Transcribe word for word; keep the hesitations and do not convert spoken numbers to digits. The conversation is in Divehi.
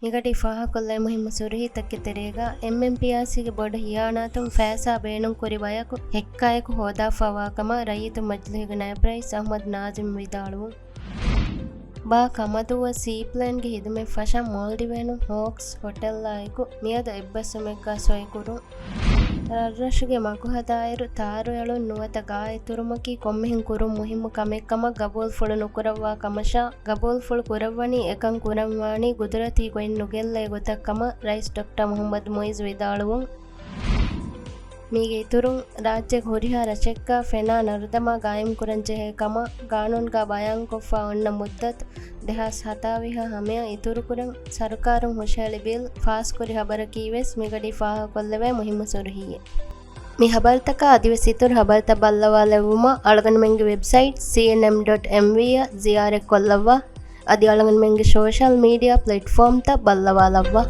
މިގަޑީ ފާހަގަކޮށްލައި މުހިއްމު ސުރުހީތަކެއް ތެރޭގަ، އެމްއެމްޕީއާސީގެ ބޮޑު ހިޔާނާތުން ފައިސާ ބޭނުންކުރި ބަޔަކު ހެއްކާޔަކު ހޯދާފަވާ ކަމަށް ރައްޔިތު މަޖިލީހުގެ ނައިބް ރައީސް އަޙްމަދު ނާޒިމް ވިދާޅުވުން. ބާ ކަމަދޫއަށް ސީޕްލޭންގެ ހިދުމަތް ފަށަން މޯލްޑިވޭނު ހޯކްސް ހޮޓެލްއާއެކު މިއަދު އެއްބަސްވުމެއްގާ ސޮއިކުރުން. ރަށްރަށުގެ މަގުހަދާއިރު ތާރުއެޅުން ނުވަތަ ގާ އިތުރުމަކީ ކޮންމެހެން ކުރުން މުހިއްމު ކަމެއްކަމަށް ގަބޫލުފުޅު ނުކުރައްވާ ކަމަށާ، ގަބޫލުފުޅު ކުރައްވަނީ އެކަން ކުރަންވާނީ ގުދުރަތީ ގޮތް ނުގެއްލޭ ގޮތަށް ކަމަށް ރައީސް ޑޮކްޓަރ މުޙައްމަދު މުޢިއްޒު ވިދާޅުވުން. މީގެ އިތުރުން، ރާއްޖޭގެ ހުރިހާ ރަށެއްގާ ފެނާ ނަރުދަމާ ގާއިމްކުރަންޖެހޭ ކަމަށް ގާނޫނުގާ ބަޔާންކޮށްފަ އޮންނަ މުއްދަތު ދެހާސް ހަތާވީހަށް ހަމަޔަށް އިތުރުކުރަން ސަރުކާރުން ހުށަހެޅި ބިލް ފާސްކުރި ޚަބަރަކީވެސް މިގަޑީ ފާހަގަކޮށްލެވޭ މުހިއްމު ސުރުހީއެއް. މި ޚަބަރުތަކާ އަދިވެސް އިތުރު ޚަބަރުތައް ބައްލަވާލެއްވުމަށް އަޅުގަނޑުމެންގެ ވެބްސައިޓް ސީއެންއެމް ޑޮޓް އެމްވީ އަށް ޒިޔާރަތްކޮށްލައްވާ. އަދި އަޅުގަނޑުމެންގެ ސޯޝަލް މީޑިއާ ޕްލެޓްފޯމްތައް ބައްލަވާލައްވާ.